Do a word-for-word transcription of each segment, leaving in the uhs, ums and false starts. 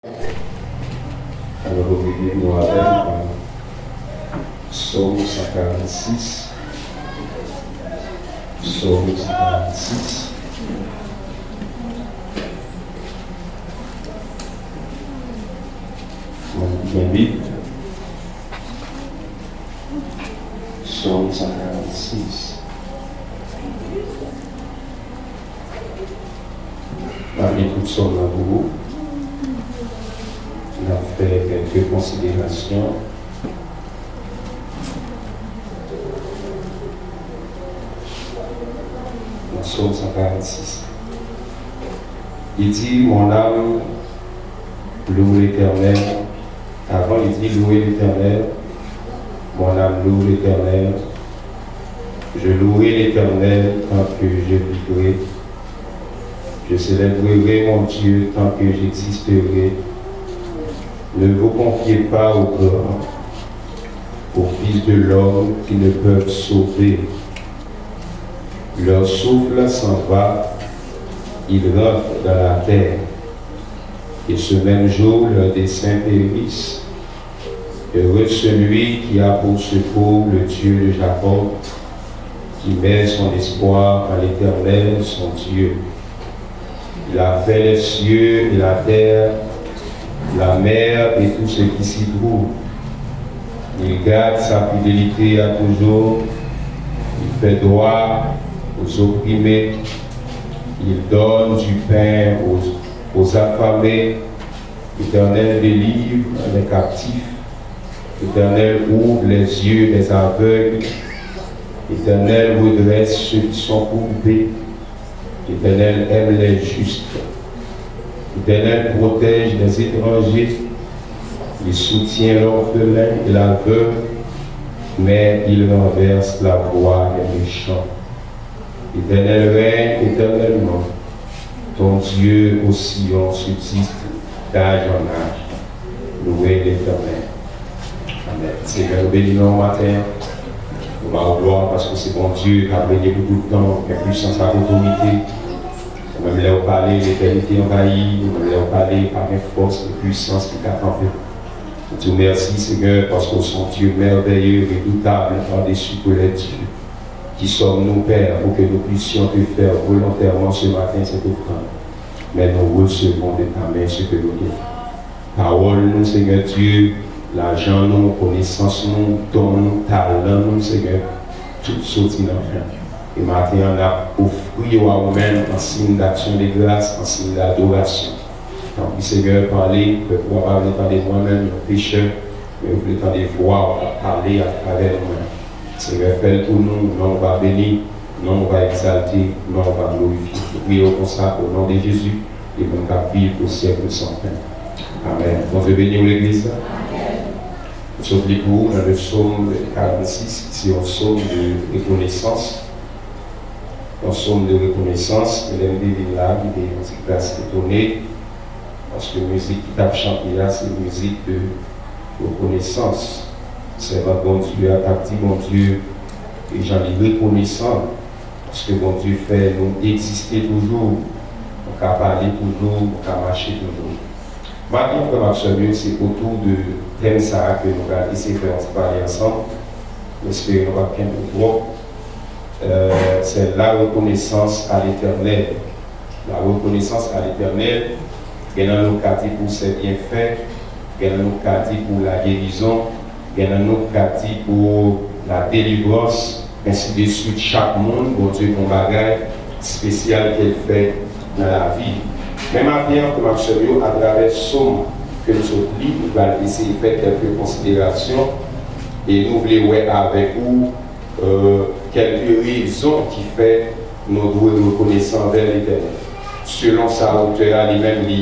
Alò, nou rive nou avèk, euh, Sòm san karannsis. Sòm san karannsis. Mwen ki gen Bib. Sòm san karannsis. M ap li tout sòm nan pou ou. N ap fè kèlke konsiderasyon. Nan Sòm san karannsis. Li di, mon âme loue l'Éternel. Avan li di, louez l'Éternel. Mon âme loue l'Éternel. Je louerai l'Éternel tant que je vivrai. Je célébrerai mon Dieu tant que j'existerai. Ne vous confiez pas aux grands, aux fils de l'homme qui ne peuvent sauver. Leur souffle s'en va, ils rentrent dans la terre, et ce même jour leurs desseins périssent. Heureux celui qui a pour secours le Dieu de Jacob, qui met son espoir en l'Éternel, son Dieu. Il a fait les cieux et la terre, la mer et tout ce qui s'y trouve. Il garde sa fidélité à toujours. Il fait droit aux opprimés. Il donne du pain aux, aux affamés. L'Éternel délivre les captifs. L'Éternel ouvre les yeux des aveugles. L'Éternel redresse ceux qui sont courbés. L'Éternel aime les justes. L'Éternel protège les étrangers. Il soutient l'orphelin et la veuve, mais il renverse la voie des méchants. L'Éternel règne éternellement. Ton Dieu au Sion subsiste d'âge en âge. Louez l'Éternel. Amèn. Senyè, nou beni non w maten an. Nou ba w glwa paske w se Bondye k ap renye pou tout tan, ou gen pwisans ak otorite. Ou menm lè w pale, letènite anvayi, ou menm lè w pale, pa gen fòs ni pwisans ki ka kanpe. Nou di w mèsi, Senyè, paske w se yon Dye mèvèye, redoutable, par-dessus tous les dieux. Qui sommes-nous, Père, pour que nous puissions te faire volontairement ce matin cette offrande? Mais nous recevons de ta main ce que nous devons. Pawòl nou, Senyè Dye, lajan nou, konesans nou, don nou, talan nou, Senyè, tout soti nan men w. E maten an, n ap ofri yo a ou menm an siy d'aksyon de gras, an siy d'adorasyon. Tanpri, Senyè, pale, pèp ou a pa vle tande mwen menm, yon pechè, men yo vle tande vwa w k ap pale atravè nou menm. Senyè, fè l pou nou, non w va beni, non w va egzalte, non w va glorifye. Nou priye w konsa, o non de Jezi, li menm k ap viv o syèk san fen. Amèn. Bondye beni w, legliz la. Nou sot li pou ou nan le sòm karannsis, ki se yon sòm de rekonesans. Yon sòm de rekonesans, e lè m te vin la, m te yon ti kras etone, paske mizik ki t ap chante a, se mizik de rekonesans. Sèvant Bondye a t ap di Bondye, e jan li rekonesan, paske Bondye fè nou egziste toujou, nou ka pale toujou, nou ka mache toujou. Maten, frè m ak sè m yo, se otou de tèm sa a ke nou pral eseye fè yon ti pale ansanm. M espere nou p ap kenbe twòp. Euh, c'est la reconnaissance à l'Éternel. La reconnaissance à l'Éternel. Gen nan nou k ka di pou sè byenfè, gen nan nou k ka di pou lagerizon, gen nan nou k ka di pou la délivrance, ensi de suite. Chak moun, Bondye gen yon bagay espesyal ke l fè nan lavi. Men maten an, frè m ak sè m yo, atravè sòm ke nou sot li, nou pral eseye fè kèlke konsiderasyon e nou vle wè avèk ou, euh, kèlke rezon ki fè nou dwe rekonesan anvè Letènèl. Selon sa otè a li menm li,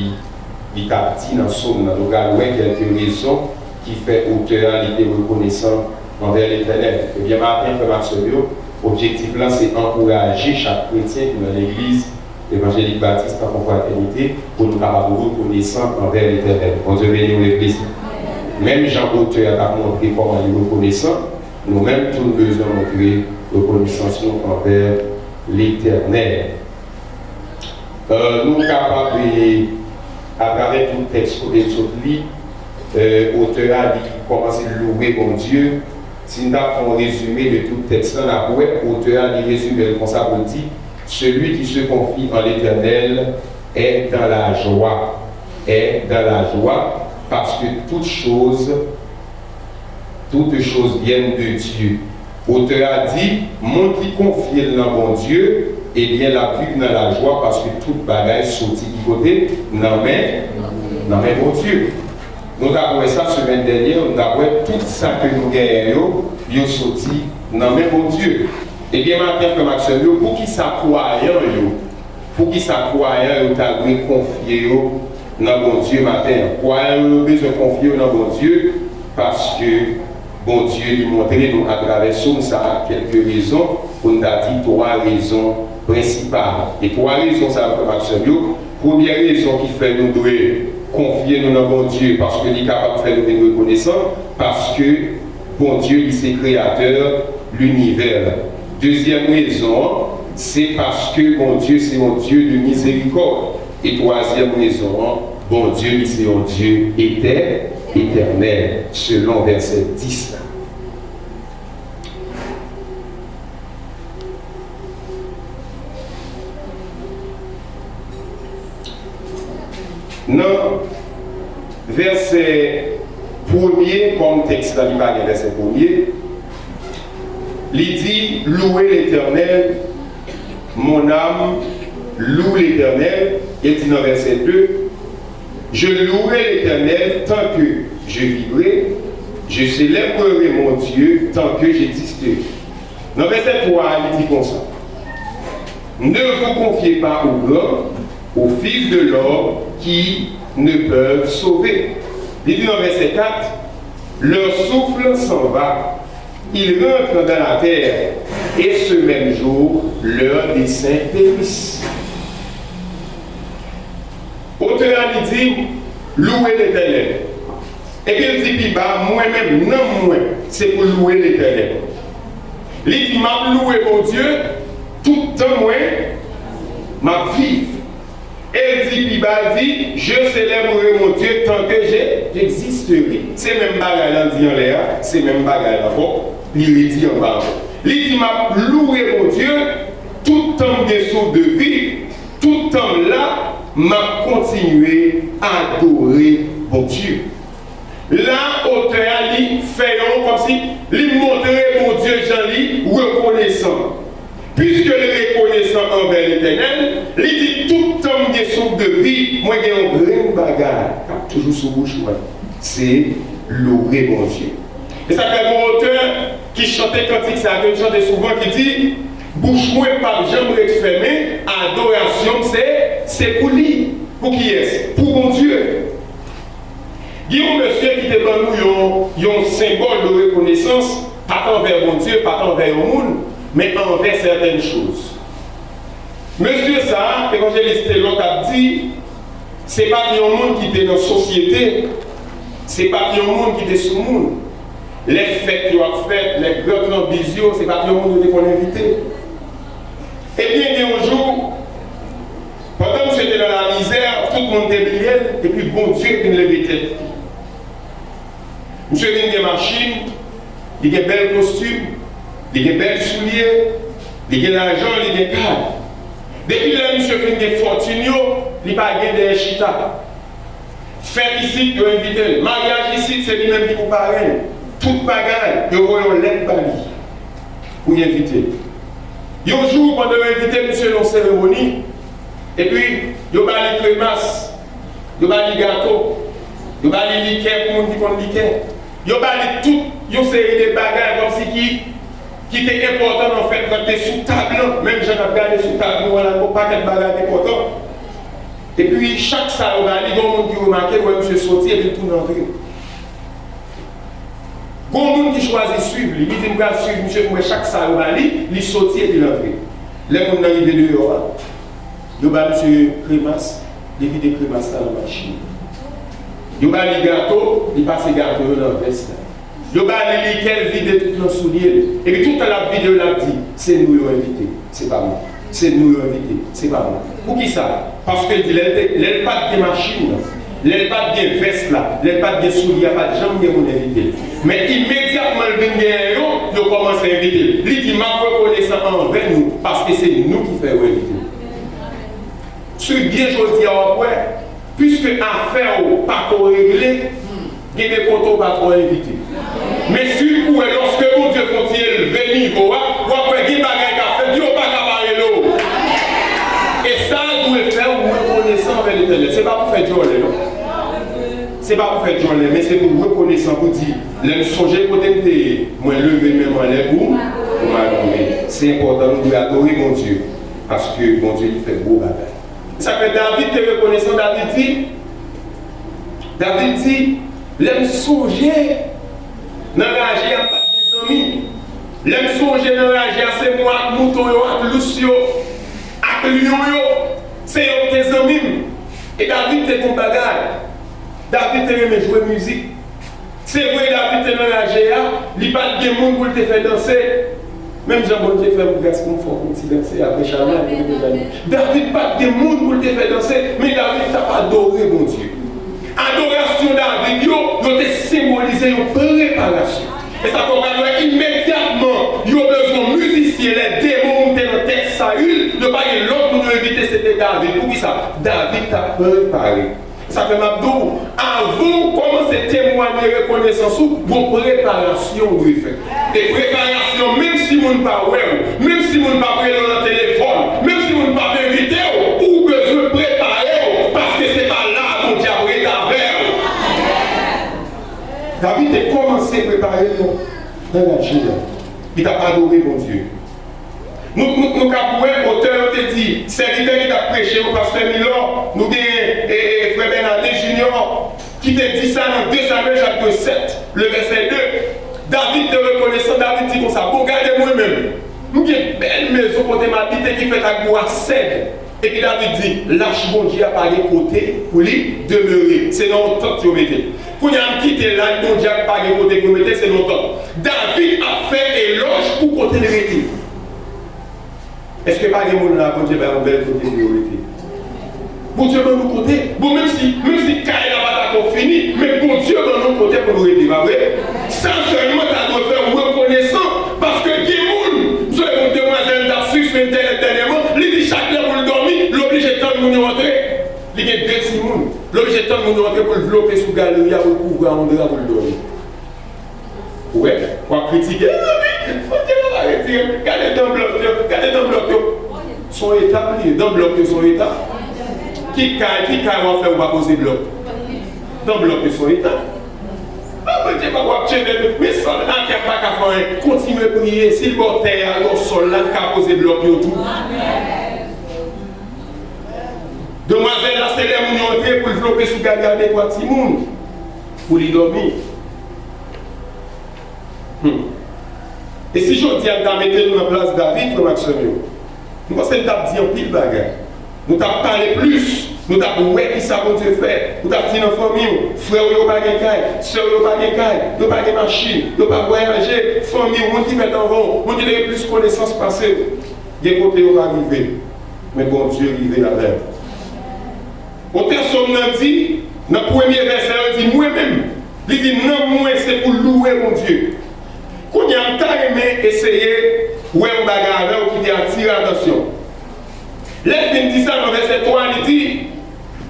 li t ap di nan sòm nan, nou pral wè kèlke rezon ki fè otè a li te rekonesan anvè Letènèl. Ebyen, maten, frè m ak sè m yo, objektif la se ankouraje chak kretyen ki nan legliz Evanjelik Batis Tanpon Fratènite pou nou kapab rekonesan anvè Letènèl. Bondye beni w, legliz. Menm jan otè a t ap montre kòman li rekonesan, nou menm tou nou bezwen montre rekonesans nou anvè Letènèl. Euh, nou kapab, e, Atravè tout tèks kote n sot li, euh, otè a li kòmanse louwe Bondye. Si n ta fè yon rezime de tout tèks lan, n ap wè otè a li rezime l konsa pou l di, Celui qui se confie en l'Éternel est dans la joie, est dans la joie, parce que toutes choses Toutes choses viennent de Dieu. Otè a di, moun ki konfye l nan Bondye, ebyen, l ap viv nan lajwa paske tout bagay soti ki kote? Nan men, nan men Bondye. Nou t ap wè sa semèn dènyè, nou t ap wè tout sa ke nou genyen yo, yo soti nan men Bondye. Ebyen, maten, frè m ak sè m yo, poukisa kwayan yo Poukisa kwayan yo ta dwe konfye yo nan Bondye maten an? Kwayan yo bezwen konfye yo nan Bondye paske Bondye li montre nou atravè sòm sa a kèlke rezon, pou n ta di twa rezon prensipal. E twa rezon sa yo, frè m ak sè m yo, premyè rezon ki fè nou dwe konfye nou nan Bondye, paske li kapab fè nou vin rekonesan, paske Bondye li se kreyatè linivè. Dezyèm rezon an, se paske Bondye se yon Dye de mizerikòd. E twazyèm rezon an, Bondye li se yon Dye etè, etènèl, selon vèsè dis la. Nan vèsè premye, kòm tèks la li pa gen vèsè premye, li di, Louez l'Éternel, mon âme loue l'Éternel, e di nan vèsè de, Je louerai l'Éternel tant que je vivrai, je célébrerai mon Dieu tant que j'existerai. Nan vèsè twa a, li di konsa, Ne vous confiez pas aux grands, aux fils de l'homme qui ne peuvent sauver. Li di nan vèsè kat, Leur souffle s'en va, ils rentrent dans la terre, et ce même jour, leurs desseins périssent. Otè a li di, Louez l'Éternel. Epi l di pi ba, Mwen menm, nanm mwen, se pou louwe Letènèl. Li di, M ap louwe Bondye tout tan mwen, m ap viv. E l di pi ba, l di, Je célébrerai mon Dieu tant que je, j'existerai. Se menm bagay la l di anlè a, se menm bagay la ankò, li redi anba ankò. Li di, M ap louwe Bondye tout tan m gen souf de vi, tout tan m la, m ap kontinye adore Bondye. La, otè a, li fè yon kòmsi li montre Bondye jan li rekonesan. Piske li rekonesan anvè Letènèl, li di, Tout tan m gen souf de vi, mwen gen yon grenn bagay k ap toujou sou bouch mwen. Se louwe Bondye. E sa fè gon otè ki chante kantik sa a, ke n chante souvan, ki di, Bouch mwen p ap janm ret fèmen, adorasyon m se, se pou li. Pou kiyès? Pou Bondye. Gen yon mesye ki te ban nou yon, yon senbòl de rekonesans, pa t anvè Bondye, pa t anvè yon moun, men anvè sètèn choz. Mesye sa a, evanjelis Telor t ap di, se pa t yon moun ki te nan sosyete, se pa t yon moun ki te sou moun. Lè fèt yo ap fèt, lè gran tranbiz yo, se pa t yon moun yo te konn envite. Ebyen, gen yon jou, pandan misye te nan lamizè, tout moun te bliye l, epi Bondye vin leve tèt li. Misye vin gen machin, li gen bèl kostim, li gen bèl soulye, li gen lajan, li gen kay. Depi lè misye fin gen fòtin yo, li pa gen dèyè chita. Fèt isit, yo envite l. Maryaj isit, se li menm ki pou parenn. Tout bagay, yo voye yon lèt ba li pou y envite l. Yon jou, pandan yo envite misye nan seremoni, epi yo ba li kremas, yo ba li gato, yo ba li likè pou moun ki konn likè. Yo ba li tout yon seri de bagay kòmsi ki, ki te enpòtan nan fèt lan, ki te sou tab lan. Menm jan n ap gade sou tab nou an la, gon pakèt bagay enpòtan. Epi chak sa yo ba li, gen yon moun ki remake l, wè misye soti epi l tounen antre. Gon moun ki chwazi swiv li, li di, M pral swiv misye pou m wè chak sa yo ba li, li soti epi l antre. Lè moun nan rive deyò a, yo ba misye kremas, li vide kremas la nan machin. Yo ba li gato, li pase gato yo nan vès la. Yo ba li likè, l vide tout nan soulye l. Epi tout tan l ap vide yo, l ap di, Se nou yo envite, se pa mwen. Se nou yo envite, se pa mwen. Poukisa? Paske l di, lè l te, lè l pa t gen machin nan, lè l pa t gen vès la, lè l pa t gen soulye a, pa t janm gen moun envite l. Men imedyatman l vin genyen yo, yo kòmanse envite l. Li di, "M ap rekonesan anvè nou, paske se nou ki fè yo envite m." Si w byen jodi a, w ap wè, piske afè w pa ko regle, gen de kote w pa twò envite. Men si w wè, lòske Bondye fè w ti elve nivo a, w ap wè gen bagay k ap fèt, yo pa ka pa rele w. E sa dwe fè w rekonesan anvè Letènèl. Se pa pou fè djòlè, non. Se pa pou fè djòlè, men se pou w rekonesan, pou di, "Lè m sonje kote m te ye, mwen leve men m anlè pou, pou m adore." Se enpòtan, nou dwe adore Bondye, paske Bondye li fè gwo bagay. Sa fè David te rekonesan, David di, David di, "Lè m sonje nan raje a, m pa t gen zanmi. Lè m sonje nan raje a, se mwen ak mouton yo, ak lous yo, ak lyon yo, se yo ki te zanmi m." E David te gon bagay. David te renmen jwe mizik. Se vre, David te nan raje a, li pa t gen moun pou l te fè danse. Menm jan Bondye fè m gras pou m fè yon ti danse apre chalè, David pa t gen moun pou l te fè danse, men David t ap adore Bondye. Adorasyon David yo, yo te senbolize yon preparasyon. E sa fè w gade wè imedyatman yo bezwen yon mizisyen, lè demon monte nan tèt Sayil, yo pa gen lòt moun yo envite, se te David. Poukisa? David t ap prepare. Sa fè m ap di w, avan w kòmanse temwanye rekonesans ou, gon preparasyon w dwe fè. E preparasyon, menm si moun pa wè w, menm si moun pa rele w nan telefòn, menm si moun pa envite w, ou bezwen prepare w, paske se pa la Bondye ap rete avè w. David te kòmanse prepare l nan, nan raje a. Li t ap adore Bondye. Nou, nou, nou ka wè otè yo te di, sèvitè ki t ap preche yo, pastè Milò, nou genyen, e, e, frè Bernardin Junior, ki te di sa nan de Samyèl chapit sèt, le vèsè de. David te rekonesan, David di konsa, "Bon, gade mwen menm. M gen bèl mezon kote m abite ki fèt ak bwa sèd." Epi David di, "Lach Bondye a pa gen kote pou li demere. Se nan yon tant yo mete l. Kounye a, m kite lach Bondye a ki pa gen kote pou mete, se nan yon tant." David ap fè elòj pou kote l rete. Èske pa gen moun la, Bondye bay yon bèl kote pou yo rete? Bondye ban nou kote. Bon, menm si, menm si kay la pa ta ko fini, men Bondye ban nou kote pou nou rete, pa vre? Sa sèlman ta dwe fè w rekonesan, paske gen moun, m sonje yon demwazèl m t ap swiv sou entènèt dènyèman, li di chak lè pou l dòmi, l oblije tann moun yo antre. Li gen de timoun, l oblije tann moun yo antre pou l vlope sou galeri a, pou l kouvri a yon dra pou l dòmi. Ou wè, w ap kritike, "Ah, men, Bondye pa retire, gade dan blòk yo, gade dan blòk yo." Se yon etap li ye, dan blòk yo se yon etap. Ki kay, ki kay w ap fè ou pa poze blòk? Dan blòk yo se yon etap. Ah, Bondye pa w ap tchenbe, men san atè pa ka fè anyen. Kontinye priye, si l ba w tè a, ba w sòl la, l ka poze blòk yo tou. Demwazèl la, se lè moun yo antre pou l vlope sou galeri a, de twa timoun, pou li dòmi. Hmm. E si jodi a m ta mete nou nan plas David, frè m ak sè m yo, m panse n t ap di anpil bagay. Nou t ap pale plis, nou t ap wè kisa Bondye fè. Ou t ap di nan fanmi w, frè w yo pa gen kay, sè w yo pa gen kay, yo pa gen machin, yo pa vwayaje, fanmi w, moun ki fèt anvan w, moun ki te gen plis konesans pase w, gen kote yo pa rive, men Bondye rive avè w. Otè sòm nan di, nan premye vèsè, li di, "Mwen menm." Li di, "Nanm mwen se pou louwe Bondye." Kounye a, m ta renmen eseye wè yon bagay avè w ki te atire atansyon. Lè l fin di sa, nan vèsè twa, li di,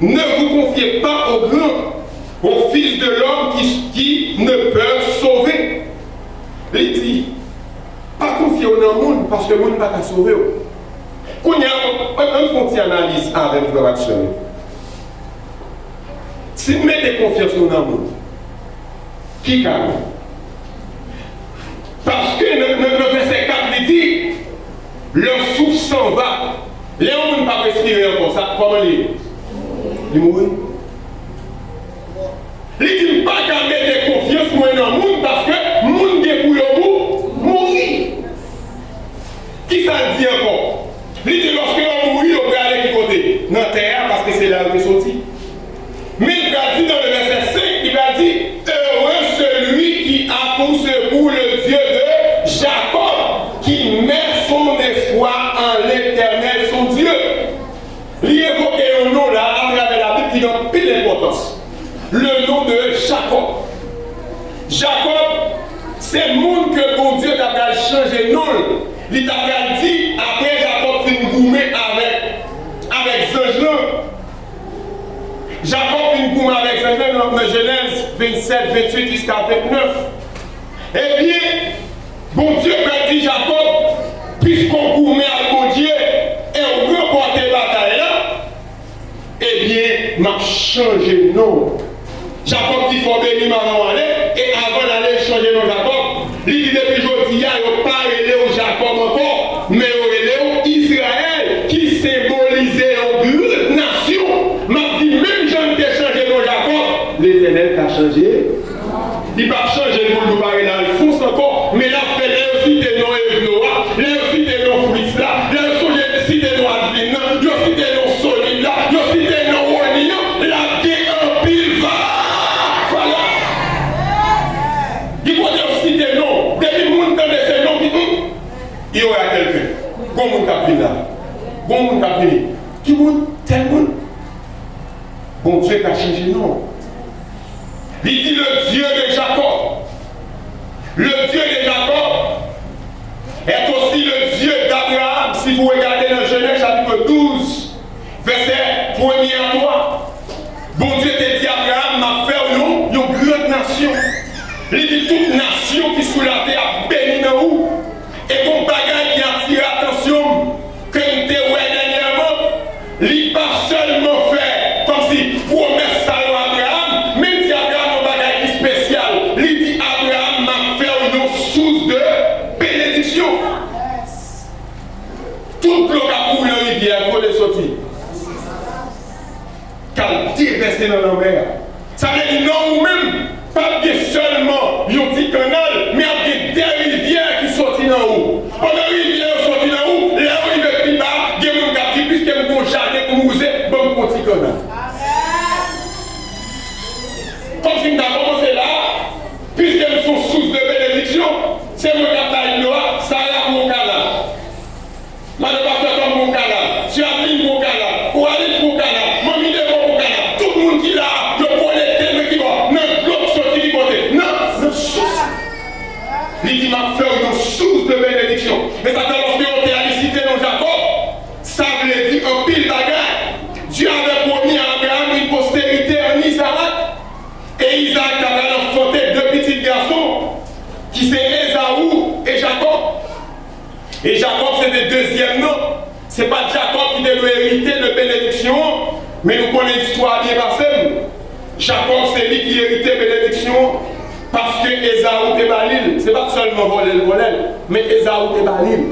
"Ne vous confiez pas aux grands, aux fils de l'homme qui, qui ne peuvent sauver." Li di, "Pa konfye w nan moun, paske moun pa ka sove w." Kounye a, ann, ann fè yon ti analiz avè m, frè m ak sè m yo. Si n mete konfyans nou nan moun, ki ka rive? Paske nan, nan, nan vèsè kat, li di, "Leur souffle s'en va." Lè yon moun p ap respire ankò, sa, kòman li ye? Li mouri. Li di, "M pa ka mete konfyans mwen nan moun, paske moun gen pou yo mou-, mouri." Kisa l di ankò? Li di, "Lòske yo mouri, yo prale ki kote? Nan tè a, paske se la yo te soti." Men li pral di nan le vèsè senk, li pral di, "Heureux celui qui a pour secours le Dieu de Jacob, qui met son espoir en l'Éternel, son Dieu." Li evoke yon Jakòb. Jakòb, se moun ke Bondye ta pral chanje non l. Li ta pral di, apre Jakòb fin goumen avèk, avèk zanj lan. Jakòb fin goumen avèk zanj lan nan, nan Jenèz vennsèt, venntuit jiska vennèf. Ebyen, Bondye pral di Jakòb, piske w goumen ak Bondye e w ranpòte batay la, ebyen, m ap chanje non w. Jakòb di, fò w beni m avan w ale, e avan l ale, l chanje non Jakòb. Li di, depi jodi a, yo pa rele w Jakòb ankò, men yo rele w Izrayèl, ki senbolize yon gran nasyon. M ap di, menm jan l te chanje non Jakòb, Letènèl ka chanje. Li p ap chanje l pou l nou bare l Alfons ankò, men l ap fè lè yo site non Evlo a, lè yo site non Fritz la, lè yo sonje site non Advin nan, yo site non Solid la, yo site non Rony an, l ap gen anpil va. Vwala. Gen kote yo site non, depi moun tande se non ki, hmm, il y aura quelqu'un. Gon moun k ap vin la. Gon moun k ap vini. Ki moun? Tèl moun. Bondye ka chanje non. Li di, le Dieu de Jacob. Le Dieu de Jacob est aussi le Dieu d'Abraham. Si w regade nan Jenèz chapit douz, vèsè premye a twa, Bondye te di Abraham, m ap fè w yon, yon gran nasyon. Li di, tout nasyon ki sou latè ap beni nan ou. E gon bagay ki atire atansyon m, ke m te wè dènyèman, li pa sèlman fè kòmsi pwomès sa yo Abraham, men l di Abraham yon bagay ki espesyal. Li di Abraham, m ap fè w yon sous de benediksyon. Tout dlo k ap kouri nan rivyè a, kote l soti? K al devèse nan lanmè a. Sa vle di, nan ou menm, p ap gen sèlman yon ti kannal, men ap gen de rivyè ki soti nan ou. Pandan rivyè yo soti nan ou, lè yo rive pi ba, gen moun k ap di, piske m gen yon jaden pou m wouze, ban m pran yon ti kannal. Kòmsi m ta kòmanse la, piske m se yon sous de benediksyon, se mwen k ap bay dlo a, Sara pran yon kannal. Madan pastè Tom pran yon kannal, sè Adeline pran yon kannal, Oralis pran yon kannal, manmi Devo pran yon kannal, tout moun ki la a, yo konekte nan ki bò? Nan dlo k soti ki kote? Nan, nan sous. Li di, m ap fè w yon sous de benediksyon. E sa fè lòske otè a li site non Jakòb, sa vle di anpil bagay. Dieu avait promis à Abraham une postérité en Isaac. E Izaak ta pral anfante de pitit gason, ki se Ezaou e Jakòb. E Jakòb se te dezyèm nan. Se pa t Jakòb ki te dwe erite de benediksyon an, men nou konnen istwa a byen pase m. Jakòb se li ki erite benediksyon an, paske Ezaou te ba li l. Se pa t sèlman vòlè l vòlè l, men Ezaou te ba li l.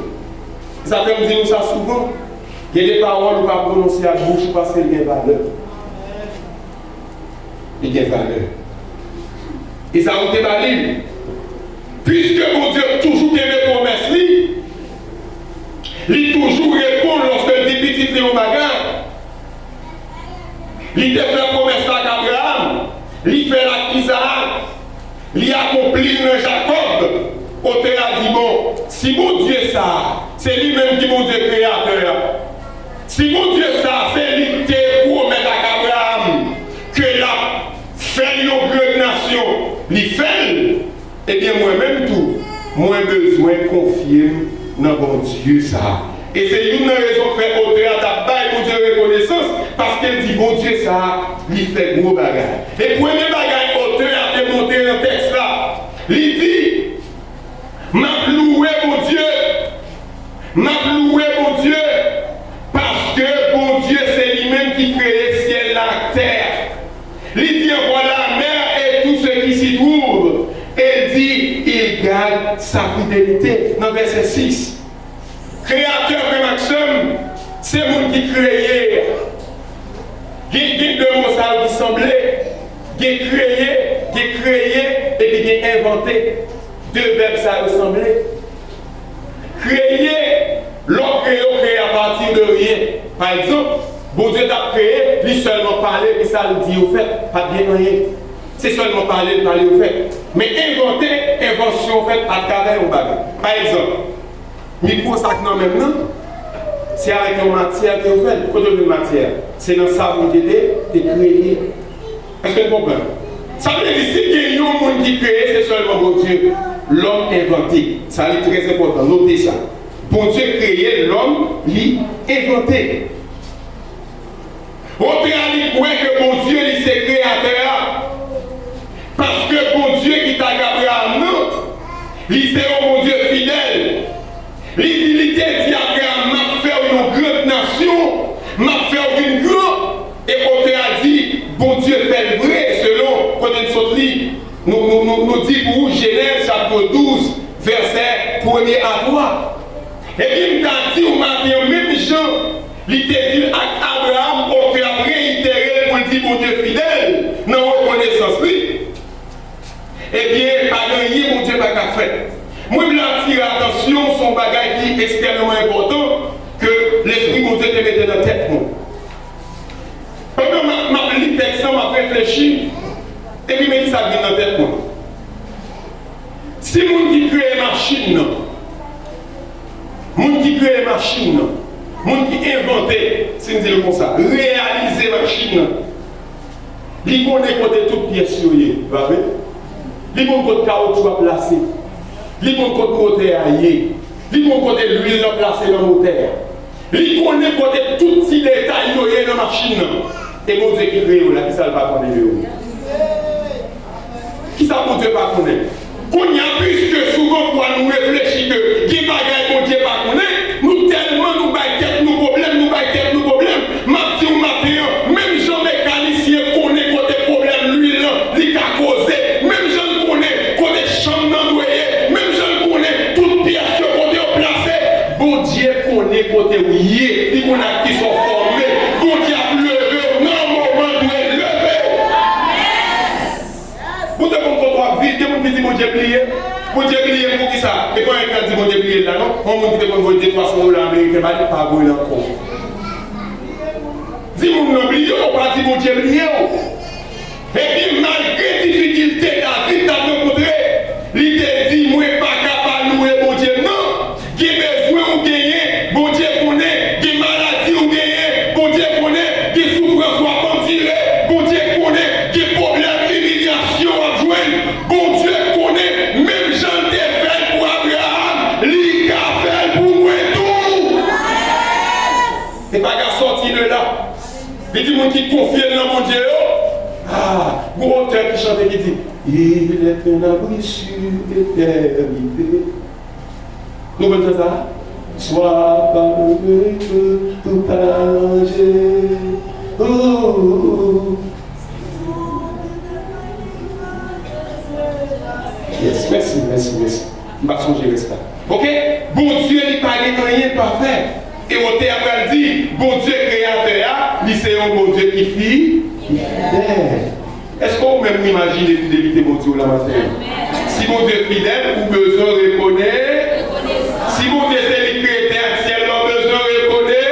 Sa fè m di nou sa souvan. Gen de pawòl ou pa pwononse ak bouch ou paske l gen valè. Li gen valè. Ezaou te ba li l. Piske Bondye toujou kenbe pwomès li, li toujou reponn lòske l di pitit li yon bagay. Li te fè pwomès la ak Abraham, li fè l ak Izaak, li akonpli l nan Jakòb. Otè a di, bon, si Bondye sa a, se li menm ki Bondye kreyatè a, si Bondye sa a, se li ki te pwomèt ak Abraham ke l ap fè l yon gran nasyon, li fè l, ebyen, mwen menm tou, mwen bezwen konfye m nan Bondye sa a. E se youn nan rezon k fè otè a t ap bay Bondye rekonesans, paske l di Bondye sa a, li fè gwo bagay. E premye bagay otè a te montre nan tèks la, li di, m ap louwe Bondye, m ap louwe Bondye, paske Bondye se li menm ki kreye syèl la ak tè a. Li di ankò, la mer et tout ce qui s'y trouve. E l di, il garde sa fidélité. Nan vèsè sis. Kreyatè, frè m ak sè m, se moun ki kreye. Gen, gen de mo sa yo ki sanble. Gen kreye, gen kreye, epi gen envante. De vèb sa yo sanble. Kreye, lè w kreye, w kreye apati de ryen. Pa egzanp, Bondye t ap kreye, li sèlman pale, epi sa l di yo fèt, pa t gen anyen. Se sèlman pale l pale yo fèt. Men envante, envansyon fèt atravè yon bagay. Pa egzanp, mikwo sa k nan men m nan, se avèk yon matyè ke yo fè l. Kote yo jwenn matyè a? Se nan sa Bondye te, te kreye. Èske n konprann? Sa vle di, si gen yon moun ki kreye, se sèlman Bondye. Lòm envante. Sa li trè enpòtan, note sa. Bondye kreye, lòm li envante. Otè a li kwè ke Bondye li se kreyatè a. Paske Bondye ki t ak Abraram nan, li se yon Bondye fidèl. Li di, li te di Abraram, "M ap fè w yon gran nasyon, m ap fè w vin gran." E otè a di, Bondye fè l vre, selon kote n sot li. Nou, nou, nou, nou di pou ou Jenèz chapit douz, vèsè premye a twa. Ebyen, m ta di w maten an, menm jan li te di l ak Abraram, otè a reyitere l pou l di Bondye fidèl nan rekonesans li. Ebyen, pa gen anyen Bondye pa ka fè. Mwen vle atire atansyon sou yon bagay ki ekstrèmeman enpòtan ke Lespri Bondye te mete nan tèt mwen. Pandan m ap, m ap li tèks lan, m ap reflechi, epi men ki sa k vin nan tèt mwen. Si moun ki kreye machin nan, moun ki kreye machin nan, moun ki envante, si n di l konsa, reyalize machin nan, li konnen kote tout pyès yo ye, pa vre? Li konn kote kawotchou a plase. Li konn kote motè a ye. Li konn kote lwil lan plase nan motè a. Li konnen kote tout ti detay yo ye nan machin nan. E Bondye ki kreye w la, kisa l pa konnen de ou? Kisa Bondye pa konnen? Kounye a, piske souvan fwa nou reflechi ke gen bagay Bondye pa konnen, nou tèlman nou bay tèt nou pwoblèm, nou bay tèt nou pwoblèm. M ap di w maten an, menm jan mekanisyen konnen kote pwoblèm lwil lan li ka koze, menm jan l konnen kote chanm nan dwe ye, menm jan l konnen tout pyès yo kote yo plase, Bondye konnen kote w ye, li konnen ak kisa w fòme. Bondye ap leve w nan moman l dwe leve w. Ou te konn kote w ap viv, gen moun ki di Bondye bliye. Bondye bliye m poukisa? E pa yon ka di Bondye bliye l la non. Yon moun ki te konn voye de twa san dola ameriken ba li, pa voye l ankò. Di moun nan bliye w, pa di Bondye bliye w. Epi malgre difikilte David t ap rankontre, li te di, "Mwen pa ka pa louwe Bondye m nan." Gen bezwen ou genyen, Bondye konnen. Gen maladi ou genyen, Bondye konnen. Gen soufrans w ap andire, Bondye konnen. Gen pwoblèm, imilyasyon w ap jwenn, Bondye konnen. Menm jan l te fè l pou Abraram, li ka fè l pou mwen tou. E pa ka sòti de la. Li di moun ki konfye l nan Bondye yo. Ah, gon otè ki chante ki di, "Il est un abri sur l'éternité." Nou konn chante sa? Sois parmi eux pour partager. Oh, oh, oh. Yes, mèsi, mèsi, mèsi. M pa sonje rès la. Oke? Bondye, li pa gen anyen l pa fè. E otè a pral di, Bondye kreyatè a, li se yon Bondye ki fi, ki fidèl. Èske ou menm ou imajine fidelite Bondye w la maten an? Si Bondye fidèl, ou bezwen rekonèt. Si Bondye se li k kreye tè ak syèl la, ou bezwen rekonèt.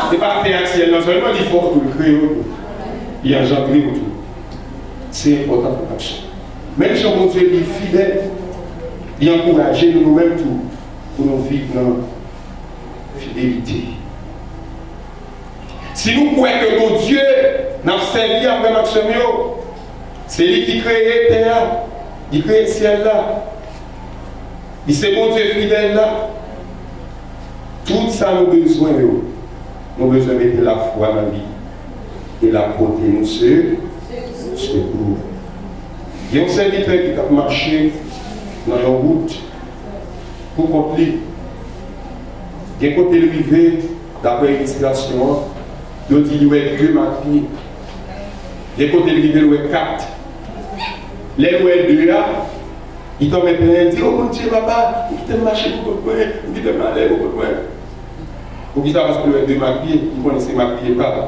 Se pa tè ak syèl la sèlman, li fè w tou, li kreye w tou. Li anjandre w tou. Se enpòtan pou n ap sonje. Menm jan Bondye li fidèl, li ankouraje nou, nou menm tou, pou nou viv nan fidelite. Si nou kwè ke Bondye n ap sèvi a, frè m ak sè m yo, se li ki kreye tè a, li kreye syèl la, li se Bondye fidèl la, tout sa nou bezwen yo, nou bezwen mete lafwa nan li. E l ap pote nou se, sekou. Gen yon sèvitè ki t ap mache nan yon wout pou kont li. Gen kote l rive, daprè ilistrasyon an, yo di li wè de makpye. Gen kote l rive, l wè kat. Lè l wè de a, li tonbe plenyen, di, "O Bondye, papa, ou kite m mache pou kont mwen, ou kite m ale pou kont mwen." Poukisa? Paske l wè de makpye, li konnen se makpye pa l.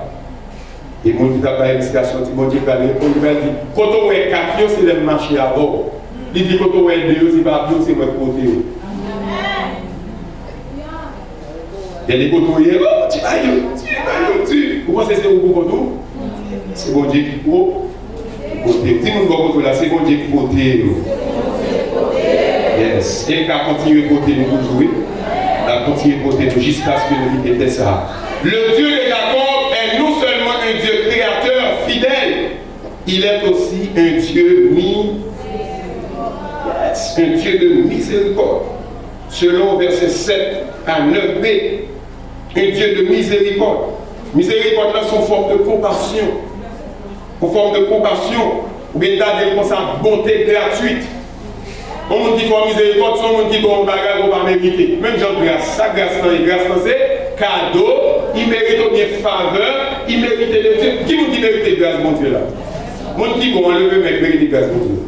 E moun ki t ap bay ilistrasyon di Bondye pral reponn, li pral di, "Kote w wè kat yo, se lè m mache avè w." Li di, "Kote w wè de yo, se pa yo, se mwen k pote yo." Gade kote w ye, o, Bondye bay yo, Bondye bay yo, di. Ou panse se ou pou kont ou? Se Bondye ki pou pote. Di moun bò kote w la, se Bondye ki pote yo. Yes. E l ka kontinye pote nou toujou, wi. L ap kontinye pote nou jiskaske nou kite tè sa a. Le Dieu de Jacob est non seulement un Dieu créateur fidèle, Il est aussi un Dieu mi-, yes, un Dieu de miséricorde. Selon verset sept à neuf b, un Dieu de miséricorde. Mizerikòd la se yon fòm de konpasyon. Yon fòm de konpasyon, oubyen ta di l konsa, bonte gratwit. Yon moun ki fè w mizerikòd, se yon moun ki ba w yon bagay ke w pa merite. Menm jan gras, sa gras lan ye? Gras lan se kado imerite oubyen favè imerite de Dye. Ki moun ki merite gras Bondye la? Moun ki bon an, leve men, ki merite gras Bondye.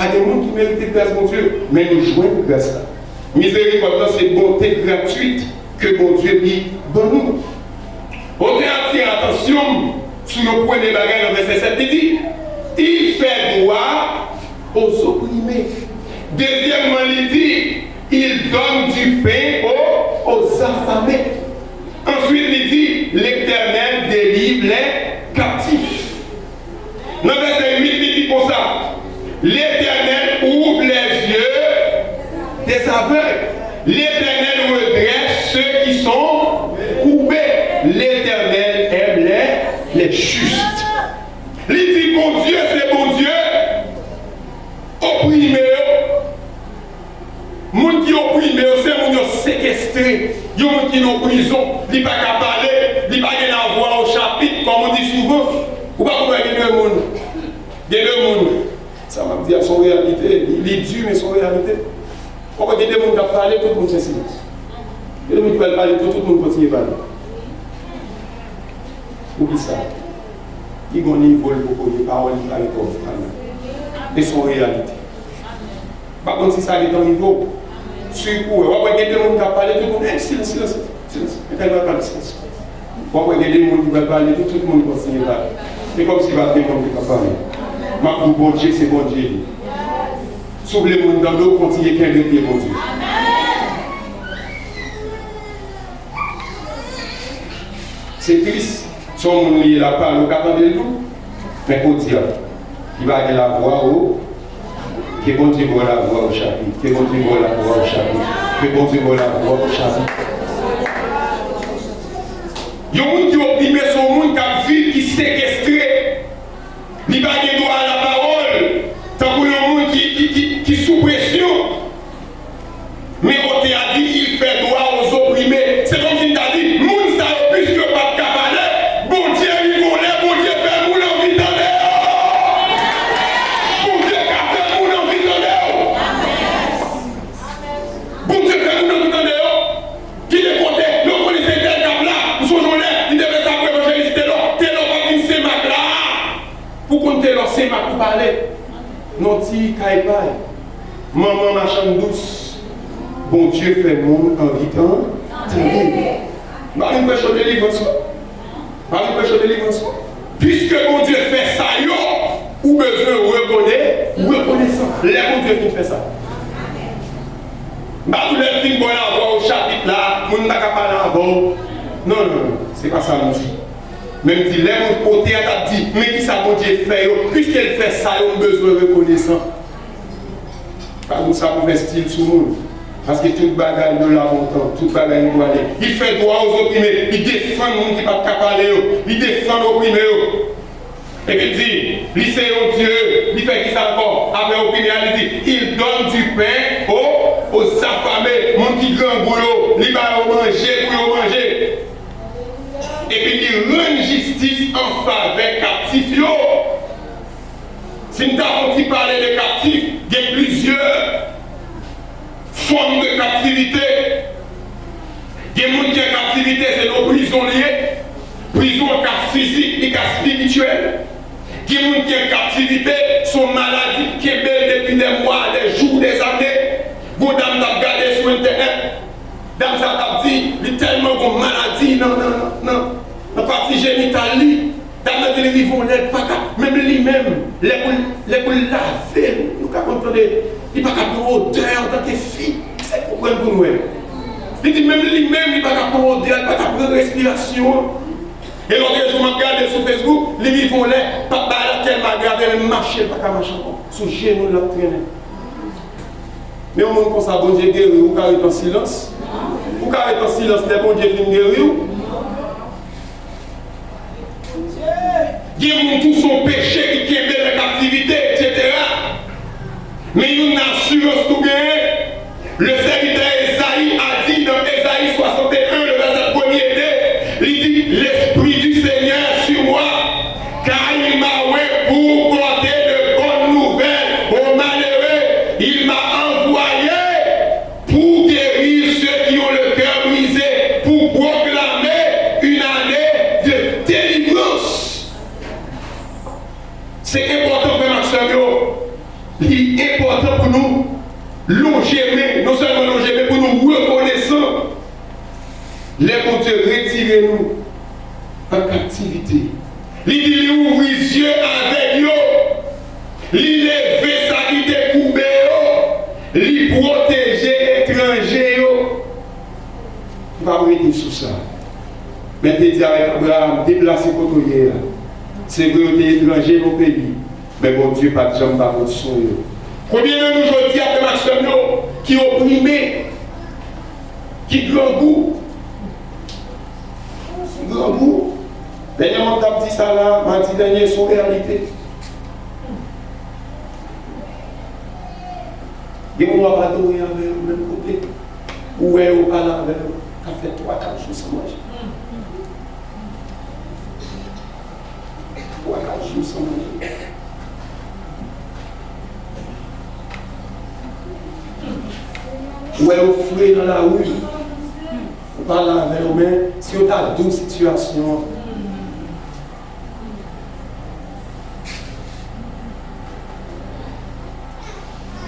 Pa gen moun ki merite gras Bondye, men nou jwenn gras la. Mizerikòd lan se bonte gratwit ke Bondye li ban nou. Otè a atire atansyon m sou yon premye bagay nan vèsè sèt, li di, il fait droit aux opprimés. Dezyèmman, li di, il donne du pain aux, aux affamés. Answit, li di, L'Éternel délivre les captifs. Nan vèsè uit, li di konsa, L'Éternel ouvre les yeux des aveugles. L'Éternel redresse ceux qui sont courbés. L'Éternel aime les, les justes. Li di Bondye se Bondye oprime yo. Moun ki oprime yo, se moun yo sekestre. Yon moun ki nan prizon, li pa ka pale, li pa gen lavwa o chapit, kòm on di souvan. Ou pa konn wè gen de moun. Gen de moun. Sa m ap di a, se yon reyalite. Li, li di, men se yon reyalite. Ou wè gen de moun k ap pale, tout moun fè silans. Gen de moun ki pral pale tou, tout moun kontinye pale. Poukisa? Li gon nivo l poko ye, pawòl li pa gen twòp valè. E se yon reyalite. M pa konn si sa gentan rive w. Si w wè, w ap wè gen de moun k ap pale, tout moun, "Ey, silans, silans, silans. Entèl pral pale, silans." W ap wè gen de moun ki pral pale, tout, tout moun kontinye pale. E kòmsi pa t gen moun ki t ap pale. M ap di w, Bondye se Bondye li. Si w vle moun tande w, kontinye kenbe pye Bondye. Se tris. Se yon moun li ye, l ap pale, ou ka tande l tou. Men kounye a, li pa gen lavwa o. Ke Bondye ba w lavwa o chapit. Ke Bondye ba w lavwa o chapit. Ke Bondye ba w lavwa o chapit. Yon moun ki oprime se yon moun k ap viv, ki sekestre. Li pa gen dwa a lapawòl, tankou yon moun ki, ki, ki, ki sou presyon. Men otè a di, il fait droit aux opprimés. Se kòmsi m ta di, moun sa yo, piske yo p ap ka pale, Bondye rive yon lè, Bondye fè moun anvi tande yo. Bondye ka fè moun anvi tande yo. Bondye fè moun anvi tande yo. Ki de kote, yo konnen se tèl k ap la. M sonje yon lè, li te fè sa pou evanjelis Telò. Telò pa t vin Senmak la. Pou konn Telò Senmak pou pale. Non ti kay pay. Manman machann dous. Bondye fè moun anvi tan-, tande. M pa vin preche delivrans, non. M pa vin preche delivrans, non. Piske Bondye fè sa yo, ou bezwen rekone-, rekonesan. Lè Bondye fin fè sa. M pa di w lè l fin ba w lavwa o chapit la, moun pa ka pale avè w. Non, non, non, se pa sa m di. Men m di, lè moun otè a t ap di, men kisa Bondye fè yo, piske l fè sa yo, m bezwen rekonesan. Pa di w sa pou fè stil sou moun. Paske tout bagay de la montan, tout bagay nou pwale. Il fait droit aux opprimés, li defann moun ki pa t ka pale yo, li defann oprime yo. Epi l di, li se yon Dye, li fè kisa ankò? Apre oprime a, li di, il donne du pain aux, aux affamés, moun ki grangou yo, li ba yo manje pou yo manje. Epi li rann jistis an favè kaptif yo. Si n ta fè yon ti pale de kaptif, gen plizyè fòm de kaptivite. Gen moun ki an kaptivite, se nan prizon li ye. Prizon an ka fizik, li ka espirityèl. Gen moun ki an kaptivite, se yon maladi ki kenbe l depi dè mwa, dè jou, dè zane. Gon dam t ap gade sou entènèt. Dam sa t ap di, li tèlman gon maladi nan, nan, nan, nan, nan pati jenital li. Dam nan di li rive yon lè, li pa ka, menm li menm, lè pou l, lè pou l lave, nou ka konn tande, li pa ka pran odè antanke fi. Èske w konprann pou nou wè? Li di menm li menm, li pa ka pran odè, li pa ka pran respirasyon an. E lòt jou, m ap gade sou Facebook, li rive yon lè, pa bagay la tèlman agrave, menm mache, li pa ka mache ankò. Sou jenou l ap trennen. Men yon moun konsa, Bondye geri w, ou ka ret an silans? Ou ka ret an silans lè Bondye fin geri w? Gen moun tou se yon peche ki kenbe l nan kaptivite, etsetera. Men youn nan asirans nou genyen, le sèvitè Ezayi a di nan Ezayi swasanteyen, le vèsè premye de, li di, L'Esprit du Seigneur est sur moi, car il m'a oint pour porter de bonnes nouvelles aux malheureux, il m'a envoyé pour guérir ceux qui ont le cœur brisé, pour proclamer une année de délivrance. Se enpòtan, frè m ak sè m yo. Li enpòtan pou nou lonje men, non sèlman lonje men, pou nou rekonesan lè Bondye retire nou an kaptivite. Li di li ouvri zye avèg yo, li leve sa ki te koube yo, li pwoteje etranje yo. M p ap rete sou sa. Men l te di avèk Abraram, deplase kote w ye a. Se vre, yo te etranje nan yon peyi, men Bondye pa t janm pa pran swen yo. Konbyen nan nou jodi a, frè m ak sè m yo, ki oprime, ki grangou? Ki grangou? Dènyèman, m t ap di sa la, m a di dènye, se yon reyalite. Gen moun w ap adore avè yo menm kote. Ou wè yo pale avè yo, ka fè twa, kat jou san manje. Twa, kat jou san manje. Ou wè yo fre nan lari, ou pale avè yo, men si yo ta dou sitiyasyon an.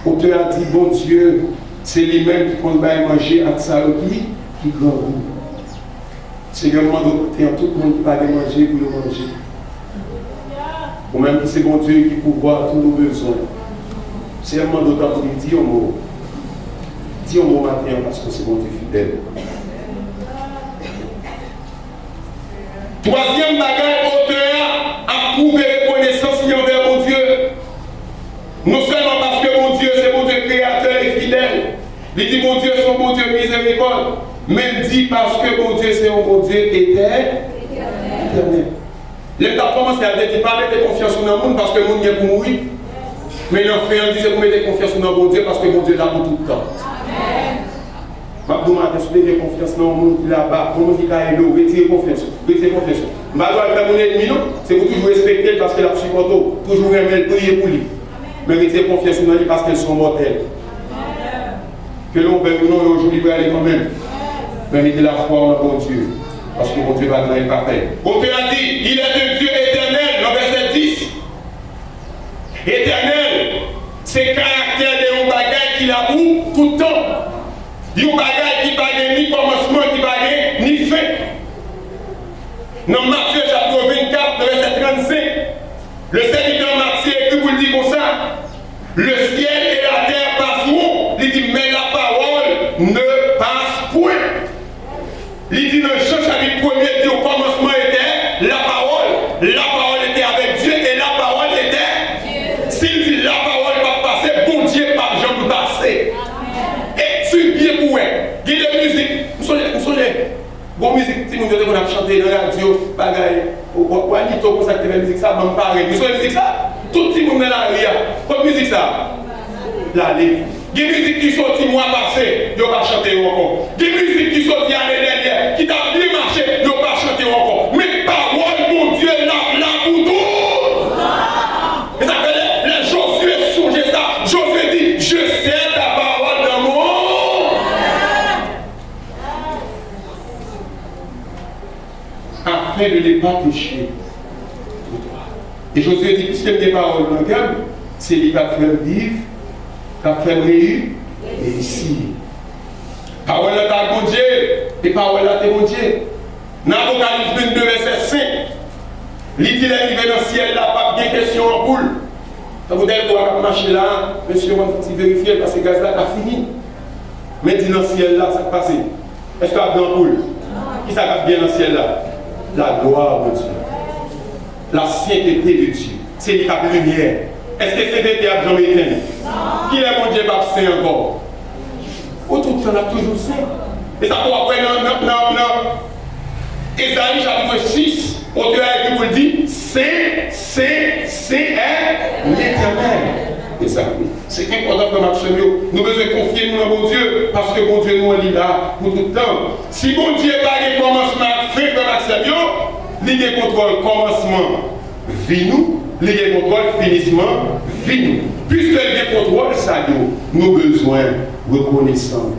Otè a di, Bondye, se li menm ki konn bay manje ak sa yo ki, ki grangou. Senyè, m mande w pote an tout moun ki pa gen manje pou yo manje. Ou menm ki se Bondye ki pouvwa a tout nou bezwen. Senyè, m mande w tanpri, di yon mo. Di yon mo maten an, paske w se Bondye fidèl. Twazyèm bagay, otè a ap pwouve rekonesans li anvè Bondye. Non sèlman paske Bondye se Bondye kreyatè e fidèl, li di Bondye se yon Bondye mizerikòd, men l di paske Bondye se yon Bondye etè-, etènèl. Lè m t ap kòmanse a, l te di, pa mete konfyans ou nan moun, paske moun gen pou mouri. Men nan fen an, l di, se pou mete konfyans ou nan Bondye, paske Bondye la pou tout tan. M ap di w maten, si w te gen konfyans nan yon moun ki laba, yon moun ki ka ede w, retire konfyans ou. Retire konfyans ou. M pa di w al fè moun ènmi, non. Se pou toujou respekte l, paske l ap sipòte w. Toujou renmen l, priye pou li. Men retire konfyans ou nan li, paske l se yon mòtèl. Ke l ouvè ou non, yon jou li prale kanmenm. Men mete lafwa w nan Bondye, paske Bondye pa gen anyen l pa fè. Otè a di, il est un Dieu éternel, nan vèsè dis. Etènèl, se karaktè de yon bagay ki la pou tout tan. Yon bagay ki pa gen ni kòmansman, ki pa gen ni fen. Nan Matye chapit vennkat, nan vèsè trannsenk, le sèvitè Matye ekri pou l di konsa, Le ciel et la terre passeront, li di, mais la parole ne passe point. Li di nan Jan chapit premye, di, o kòmansman etè lapawòl, lapawòl etè avèk Dye, e lapawòl etè. Si l di lapawòl p ap pase, Bondye p ap janm pase. Etidye pou wè. Gen de mizik, m sonje, m sonje, gon mizik timoun yo te konn ap chante nan radyo, bagay, w, w, Wanito konsa ki te fè mizik sa, Ban m pare. Nou sonje mizik sa? Tout timoun nan lari a, kot mizik sa? L ale. Gen mizik ki soti mwa pase, yo pa chante yo ankò. Gen mizik ki soti ane dènyè, ki t ap byen mache, yo pa chante yo ankò. Men pawòl Bondye l ap la pou tou. E sa fè lè, lè Jozye sonje sa, Jozye di, Je sais ta parole dans mon. Afin de ne pas pécher. E Jozye di, piske m gen pawòl nan kè m, se li k ap fè m viv, k ap fè m reyi-, reyisi. Pawòl la t ak Bondye, e pawòl la te Bondye. Nan Apokalips vennde vèsè senk, li di lè l rive nan syèl la, p ap gen kesyon anpoul. Tankou dèlko a k ap mache la, mesye, w ann fouti verifye l, paske gaz la ka fini. Men di nan syèl la, sa k pase? Èske ap gen anpoul? Kisa k ap gen nan syèl la? La gloire de Dieu. La sainteté de Dieu. Se li k ap limyè. Èske sentete ap janm etenn? Kilè Bondye p ap sen ankò? Pou tout tan, l ap toujou sen. E sa pou w ap wè nan, nan, nan, nan Ezayi chapit sis, Otè a ekri pou l di, Sen, sen, sen è Letènèl. E sa, wi. Se enpòtan, frè m ak sè m yo. Nou bezwen konfye nou nan Bondye, paske Bondye nou an, li la pou tout tan. Si Bondye pa gen kòmansman ak fen, frè m ak sè m yo, li gen kontwòl kòmansman vi nou, li gen kontwòl finisman vi nou. Piske l gen kontwòl sa yo, nou bezwen rekonesan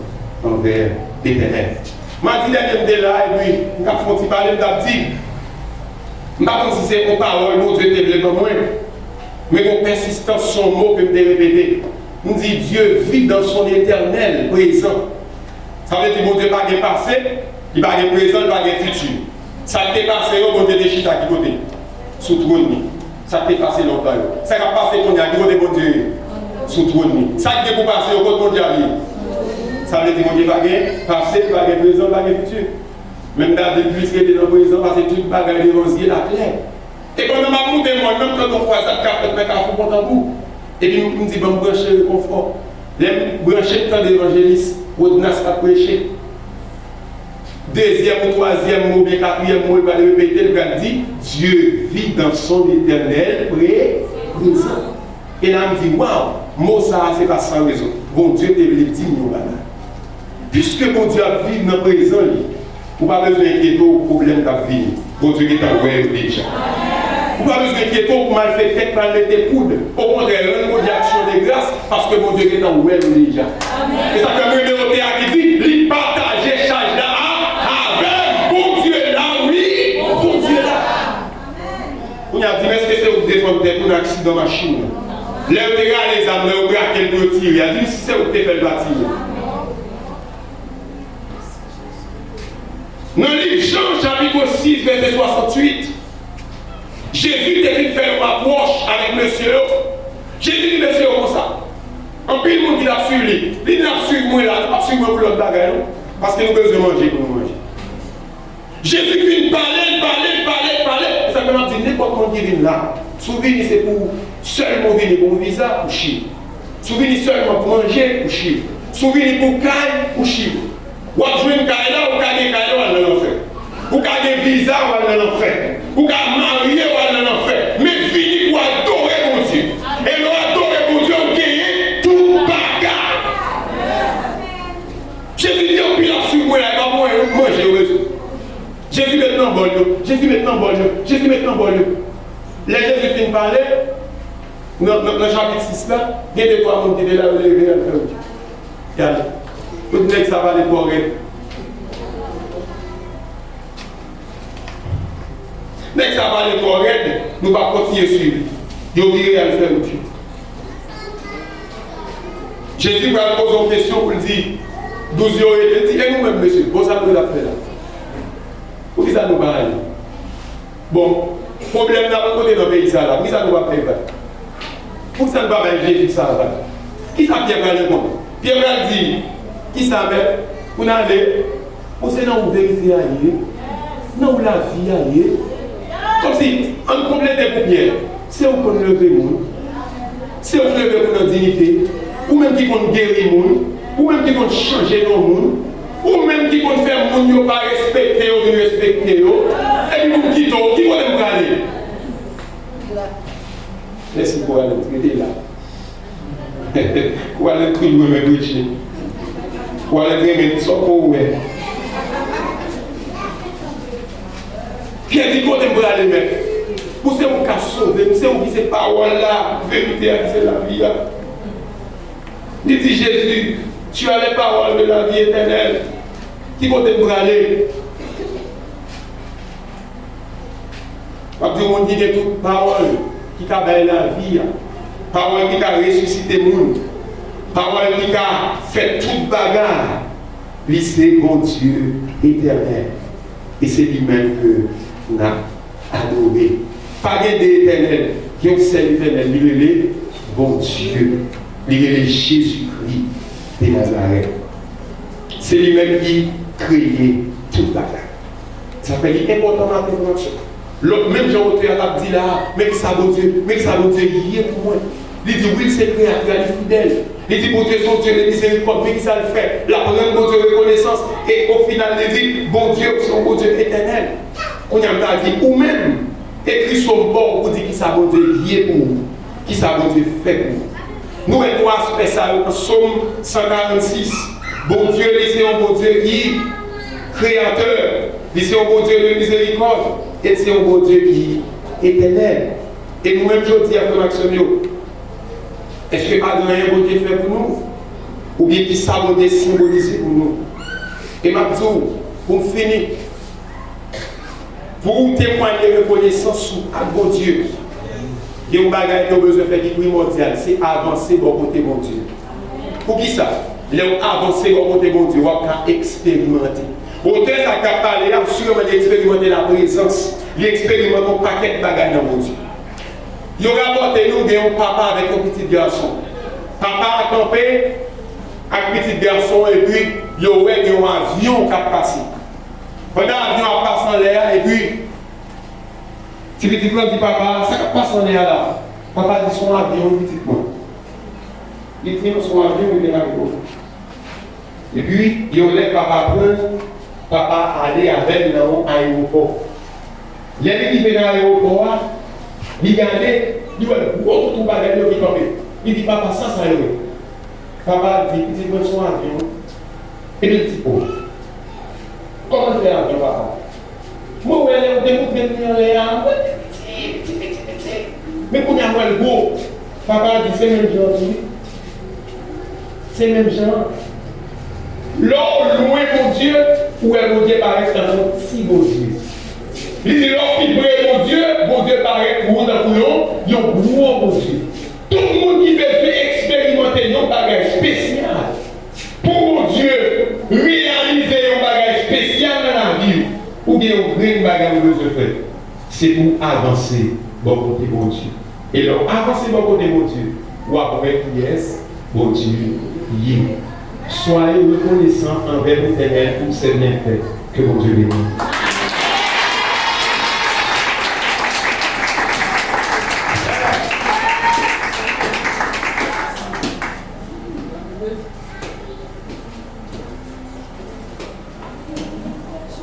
anvè Letènèl. Madi dènye m te la, epi m t ap fè yon ti pale, m t ap di, m pa konn si se yon pawòl Bondye te vle ban mwen, men gen yon pèsistans, se yon mo ke m te repete. M di, Dieu vit dans son éternel présent. Sa vle di Bondye pa gen pase, li pa gen prezan, li pa gen fiti. Sa k te pase yo, Bondye te chita ki kote? Sou twòn li. Sa k te pase lontan yo. Sa k ap pase kounye a, ki kote Bondye ye? Sou twòn li. Sa k gen pou pase yo, kote Bondye ap ye? Sa vle di Bondye pa gen pase, li pa gen prezan, li pa gen fiti. Menm David plis rete nan prezan pase tout bagay devan zye l aklè. E pandan m ap moute mòn nan, m tande yon vwa k ap fèt nan Kafou Pòtanpou. Epi m, m di, "Ban m branche Rekonfò." Lè m branche, m tande evanjelis Rodnas k ap preche. Dezyèm ou twazyèm mo oubyen katriyèm mo, li pral repete, li pral di, Dieu vit dans son éternel pré-, présent. E la m di, waw, mo sa a se pa san rezon. Bondye te vle di m yon bagay. Piske Bondye ap viv nan prezan li, ou pa bezwen enkyete w pou pwoblèm k ap vini. Bondye gentan wè yo deja. Ou pa bezwen enkyete w pou malfektè k pral mete koud. Okontrè, rann Bondye aksyon de gras, paske Bondye gentan wè l deja. E sa k fè m renmen otè a ki di, li pataje chaj la a, avè m. Bondye la, wi, Bondye la. Kounye a, di m, èske se ou k defann tèt ou nan aksidan machin nan? Lè yo te rale zam nan, yo brake l pou yo tire a, di m si se ou k te fè l pa tire. Nan liv Jan, chapit sis, vèsè swasanntuit, Jezi te fin fè yon apwòch avèk mesye yo. Jezi di mesye yo konsa, anpil moun ki t ap swiv li, li di, "N ap swiv mwen la, nou p ap swiv mwen pou lòt bagay, non, paske nou bezwen manje pou nou manje." Jezi fin pale, l pale, l pale, l pale. E sa k fè m ap di, nenpòt moun ki vin la, si w vini, se pou sèlman w vini pou yon viza, ou chill. Si w vini sèlman pou manje, ou chill. Si w vini pou kay, ou chill. W ap jwenn kay la, ou ka gen kay la, w al nan lanfè. Ou ka gen viza, w al nan lanfè. Ou ka marye, w al nan lanfè. Men vini pou adore Bondye. E lè w adore Bondye, w genyen tout bagay. Jezi di anpil ap swiv mwen la, e pa pou manje yo bezwen. Jezi met nan bòl yo, Jezi met nan bòl yo, Jezi met nan bòl yo. Lè Jezi fin pale, nan, nan, nan chapit sis la, gen de twa moun ki te la, yo leve, y al fè wout yo. Y ale. Yo di nèg sa pale twò rèd. Nèg sa pale twò rèd, nou p ap kontinye swiv li. Yo vire, y al fè wout yo. Jezi pral poze yon kesyon pou l di, douz yo rete, l di, e nou menm, mesye, bon, sa nou t ap fè la? Poukisa nou pa ale? Bon, pwoblèm nan pa kote nan peyi sa la, poukisa nou pa fè bagay? Poukisa nou pa bay Jezi sa bagay? Kisa Pyè pral reponn? Pyè pral di, kisa, mèt? Pou n ale? Bon, se nan ou verite a ye, nan ou lavi a ye. Kòmsi, ann konplete pou Pyè. Se ou konn leve moun. Se ou k leve moun an diyite. Ou menm ki konn geri moun. Ou menm ki konn chanje non moun. Ou menm ki konn fè moun yo pa respekte yo vin respekte yo. Epi pou m kite w, ki kote m prale? Mèsi pou ale, rete la. Ou al ekri, ou renmen preche. Ou al renmen sa w ko wè. Pyè di, kote m prale, mèt? Ou se ou k ka sove m, se ou ki se pawòl la, verite a, ki se lavi a. Li di Jezi, tu as les paroles de la vie éternelle. Ki kote m prale? M ap di yon moun ki gen tout pawòl ki ka bay lavi a, pawòl ki ka resisite moun, pawòl ki ka fè tout bagay, li se Bondye etènèl. E se li menm ke n ap adore. Pa gen de etènèl, gen yon sèl etènèl, li rele Bondye. Li rele Jezikri de Nazarèt. Se li menm ki kreye tout bagay. Sa fè li enpòtan maten pou n ap chante. Lòt, menm jan otè a t ap di la, men kisa Bondye, men kisa Bondye ye pou mwen. Li di, wi, l se Kreyatè a, li fidèl. Li di, Bondye se yon Dye de mizerikòd, men kisa l fè? L ap rann Bondye rekonesans, e o final, li di, Bondye, ou se yon Bondye etènèl. Kounye a m ta di, ou menm, ekri sòm pa w pou di kisa Bondye ye pou ou, kisa Bondye fè pou ou. Nou wè twa aspè sa yo nan Sòm san karannsis. Bondye, li se yon Bondye ki kreyatè, li se yon Bondye de mizerikòd, e li se yon Bondye ki etènèl. E nou menm jodi a, frè m ak sè m yo, èske pa gen anyen Bondye fè pou nou? Oubyen kisa Bondye senbolize pou nou? E m ap di w, pou m fini, pou w temwanye rekonesans ou ak Bondye, gen yon bagay ke w bezwen fè ki primòdyal, se avanse bò kote Bondye. Poukisa? Lè w avanse bò kote Bondye, w ap ka eksperimante. Otè sa k ap pale a, sireman li eksperimante laprezans, li eksperimante yon pakèt bagay nan Bondye. Yo rapòte nou gen yon papa avèk yon pitit gason. Papa a kanpe ak pitit gason, epi yo wè gen yon avyon k ap pase. Pandan avyon ap pase anlè a, epi ti pitit lan di papa a, "Sa k ap pase anlè a la?" Papa di, "Se yon avyon, wi, pitit mwen." Li di, "Non, se yon avyon, wi, men avyon." Epi, yon lè papa pran, papa ale avè l nan yon ayewopò. Lè li rive nan ayewopò a, li gade, li wè gwo toutou bagay yo ki kanpe. Li di, "Papa, sa, sa yo ye?" Papa di, "Pitit mwen, se yon avyon." Epi l di, "O, kòman l fè avyon, papa?" Mwen wè lè yo te montre m li anlè a, mwen te piti, piti, piti, piti. Men kounye a m wè l gwo. Papa a di, "Se menm jan an tou wi. Se menm jan an." Lè w lwen Bondye, ou wè Bondye parèt tankou yon ti Bondye. Li di, lè w pi pre Bondye, Bondye parèt pou ou tankou yon, yon gwo Bondye. Tout moun ki bezwen eksperimante yon bagay espesyal, pou Bondye reyalize yon bagay espesyal nan lavi w, ou gen yon grenn bagay ou bezwen fè. Se pou w avanse bò kote Bondye. E lè w avanse bò kote Bondye, w ap wè kiyès Bondye ye. Soyez reconnaissants envers l'Éternel pour ses bienfaits. Que Bondye beni w.